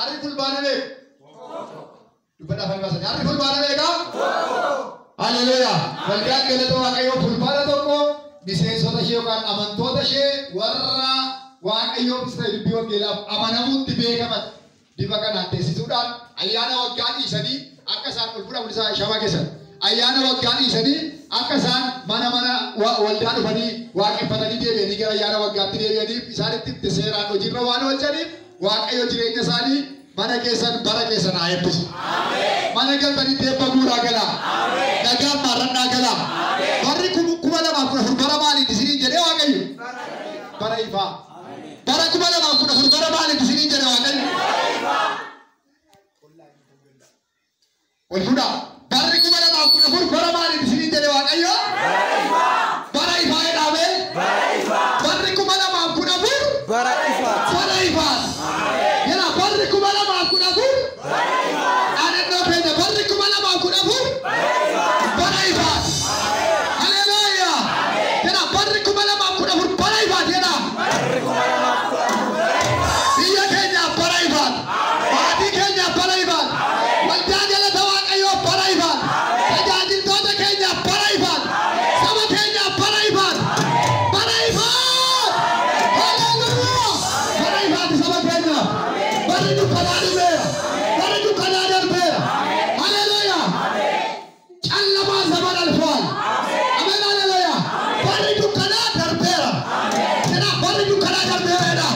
Harri fulbaana meeqa? Dubbadhaa afaan baasanii. Harri fulbaana meeqa? Haleluuyaa. Waldaan galata Waaqayyoo fulbaana 1 miseensota ishee yookaan amantoota ishee warra Waaqayyoofis ta'e dubbii wangeelaaf amanamuutti beekaman bifa kanaan teessisuudhaan ayyaana waggaa dhiisanii akka isaan ol fudhamu isaa shama keessan. Ayyaana waggaa dhiisanii akka isaan mana mana waldaa dhufanii waaqeffatanii deebi'anii gara ayyaana waggaatti deebi'aniif isaanitti itti seeraan hojiirra waan oolchaniif Waaqayyo jireenya isaanii mana keessan bara keessan haa eebbisu. Mana galtanitti eebba guuraa galaa. Nagaan maarrannaa galaa. Barri 2014 bara maaliiti isiniin jedhee Waaqayyo? Bara ifaa. Bara 2014 bara maaliiti isiniin jedhe Waaqayyo? Wal fuudhaa. Barri 2014 bara maaliiti isiniin jedhe Waaqayyo? Bara ifaa jedhamee. Barri 2014 Bara ifaati. bara ifaati. Jedha barri 2014 dhaadannoo keenya barri 2014 bara ifaati. Haleluuyaa. Jedha barri 2014 bara ifaati jedha. Biyya keenyaaf bara ifaati. Maatii keenyaaf bara ifaati. Waldaa galata Waaqayyoof bara ifaati. Tajaajiltoota keenyaaf bara ifaati. Saba keenyaaf bara ifaati. Bara ifaati. Haleluuyaa. Bara ifaati saba keenyaaf. Barri dukkanaa dhumeera. Barri dukkanaa darbeera. Haleluuyaa. ጨለማ ዘመን አልፏል። አሜን ሃሌሉያ። Barri dukkanaa darbeera. Jedha barri dukkanaa darbeera jedha.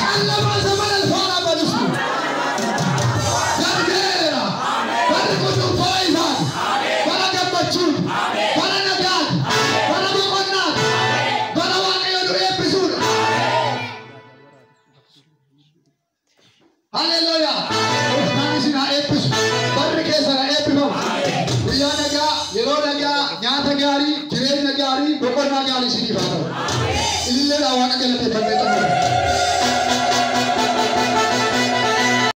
ጨለማ ዘመን አልፏል አበሉ እስኪ። Darbeera. Barri kun bara ifaati. Bara gammachuuti. Bara nagaati. Bara boqonnaati. Bara Waaqayyo nu eebbisuudha. Haleluuyaa. Gooftaan isin haa eebbisu. Barri keessan haa eebbifamu. Guyyaa nagaa, yeroo nagaa, nyaata gaarii, jireenya gaarii, boqonnaa gaarii isiniif haa ta'u. Ililleedhaan Waaqa galateeffannee.